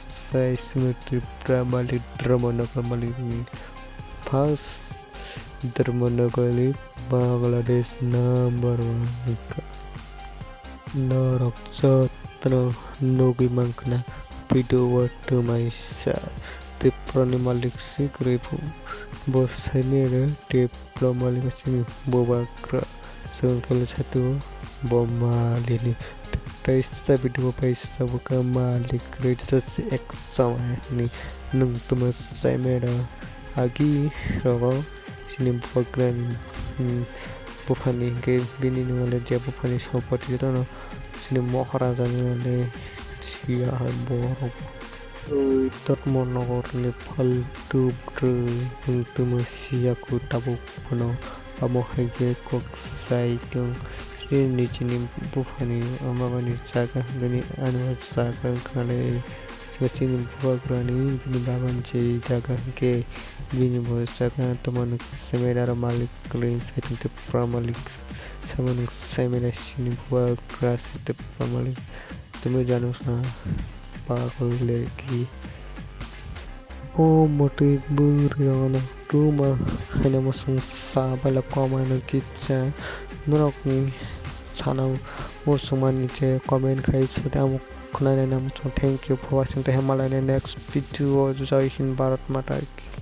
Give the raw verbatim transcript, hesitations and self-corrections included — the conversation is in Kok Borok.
Sai simi Tripura malik, Dharmanagar malik ni first, Dharmanagar ni Bangladesh number one ni ka. Norok jotono nugwi mankha na video o twmaisa Tripura ni malik si kwrwi phu. Bo sai mero Tripura malik simi bubagra. Chwng khe le satu bo malik ni. Tei sa video bai sa bo ka malik kwrwi jesa si ek samai ni nwng twma sai mero. Agi rogo chini bubagra ni, hmm, buphani hinkhe bini nwng le je buphani sompoti jotono chini Maharaja ni le siya hai borok. Oi, Dharmanagar ni phaltu bwrwi nwng twma siya ku tabuk phano. Amo hai khe kok sai tong. Chini, chini buphani ama bani jaga hwnkhani ano jaga wngkha le. Chini bubagra ni bini baba ni je jaga hwnkhe bini bo jaga tongma nwng semera aro malik kwlwi sai tong Tripura malik. Samo nwng semera chini bubagra sai Tripura malik. Tumi jano sa pagol lerki. O motwi bwrwi rok no tuma khaina muchung sa baila kok mano kisa norok ni sana muchung mani je comment khai sadi amo khwnai nai na muchung. Thank you for watching, tei malai next video o. Jai Hind, Bharat Mata ki.